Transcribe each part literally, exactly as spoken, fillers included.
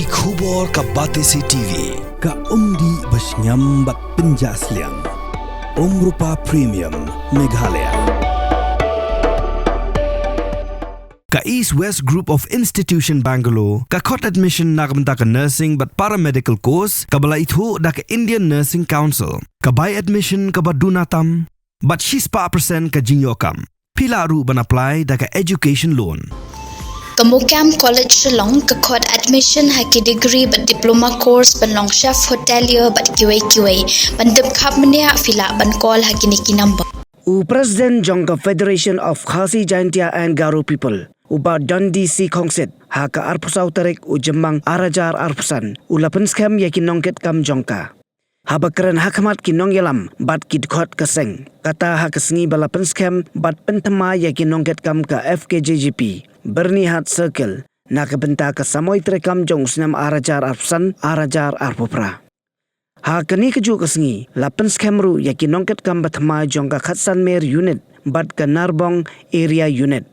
Ki khubor ka Batesi T V, ka umdih ba shngiam bad pynjah sliang. Umrupa Premium, Meghalaya. Ka East West Group of Institution Bangalore, ka khot admission na ka bynta ka nursing bad paramedical course, kaba la ithuh da ka Indian Nursing Council, ka bai admission kaba duna tam, bad shispah percent ka jingïoh kam. Phi lah ruh ban apply da ka education loan. Ka MOKAM College Shillong ka khot admission ha ki degree bad diploma course ban long chef hotelier bad kiwei kiwei. Ban tip khapbniah phi lah ban call ha kine ki number. U President jong ka Federation of Khasi Jaintia and Garo People, u Bah Dundee C Khongsit, ha ka arphew saw tarik u Jymmang ar hajar arphew san, u la pynskhem ïa ki nongkitkam jong ka. Haba kren ha khmat ki nongïalam bad ki dkhot ka seng, kata ha ka sngi ba la pynskhem bad pynthymmai ïa ki nongkitkam ka F K J G P, Byrnihat Circle, na ka bynta ka samoi treikam jong u snem ar hajar arphew san, ar hajar arphew phra. Ha kane kajuh ka sngi, la pynskhem ruh ïa ki nongkitkam bathymmai jong ka Khatsan Mer Unit bad ka Narbong Area Unit.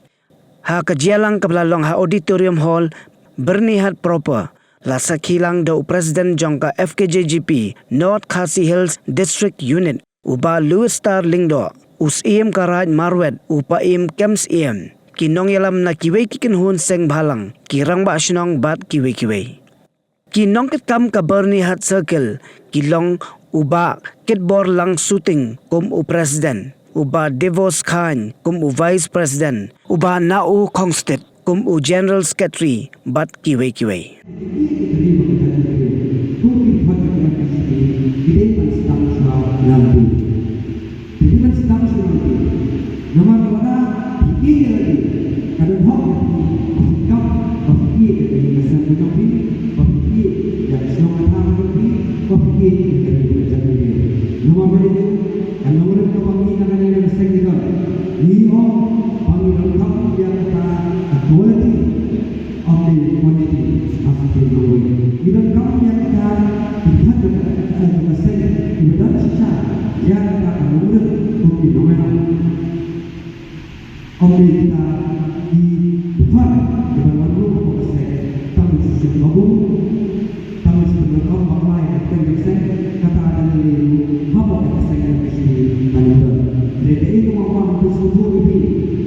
Ha ka jingïalang kaba la long ha Auditorium Hall, Byrnihat Proper, la sakhi lang da u President jong ka F K J G P, North Khasi Hills District Unit, u Bah Louis Star Lyngdoh, u Syiem ka Raid Marwet, u Paiem Kemsyiem, ki nongïalam na kiwei ki kynhun seng bhalang, ki rangbah shnong bad kiwei kiwei. Ki nongkitkam ka Byrnihat Circle ki long u Bah Kitborlang Suting kum u President, u Bah Devos Khan kum u Vice President, u Bah Nau Khongstet kum u General Secretary bad kiwei kiwei. Phi dei ban sdang shuwa ïa lade. Namar lada phi ïeit ïa lade, ka don hok ïa phi ba phi kap, ba phi ïeit ïa ka ïing ka sem ka jong phi, ba phi ïeit ïa ka shnong ka thaiñ ka jong phi, ba phi ïeit ïa ka ri ka jaitbynriew. Namar balei? Ka nongrim kaba ngi na kane ka seng ngi don, ngi ong ba ngi donkam ïa kata ka quality of the quantity of the knowledge. Ngi donkam ïa kita ki khat jong ka seng kiba don shisha ïa kata ka nongrim kum ki nongïalam. Ym dei kita ki dkhot kiba wan ruh hapoh ka seng, tang ba shu shem kabu, tang ba shu pyndonkam bakla ïa ka kyrteng ka seng, kata ka dei ruh hapoh ka seng ka shu ban don. Hynrei kaei kaba nga kwah ban pynsngewthuh ïa phi,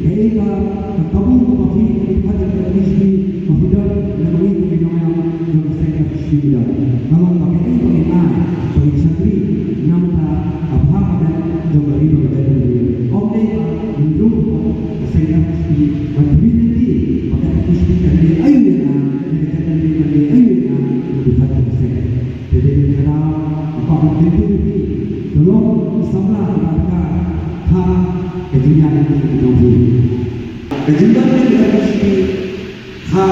kaei ka ka kabu kaba phi, phi, phi, phi, phi, phi, phi don, na ma ngi kum ki nongïalam jong ka seng F H P don. Ka long ba kaei ba ngin ai, ba ngin shakri na bynta ka bha ka met jong ka ri bad ka jaitbynriew. Ym dei ba ngin rung hapoh ka seng F H P ban kyrmen lynti ba ka F H P kan leh aïu ïa nga, ne ka jaitbynriew kan leh aïu ïa nga, na bynta ka seng. Te dei ban kynmaw, nga kwah ban kyntu ïa phi, to long ki samla kiba dkhar ha ka jingïaid lynti jong phi. Ka jingdon jong ka F H P ha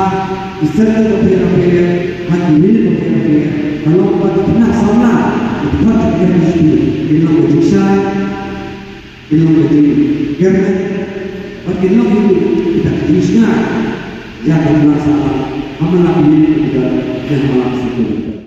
ki circle bapher bapher, ha ki unit bapher bapher, ka long ba ki khynnah samla kiba dkhot ha ka F H P kin long ka jingshai, kin long ka jingkyrmen, bad kin long hi ruh kita ki jingshngaiñ ïa ka imlang sahlang ha man la ki unit kiba dkhot ïa ka imlang sahlang.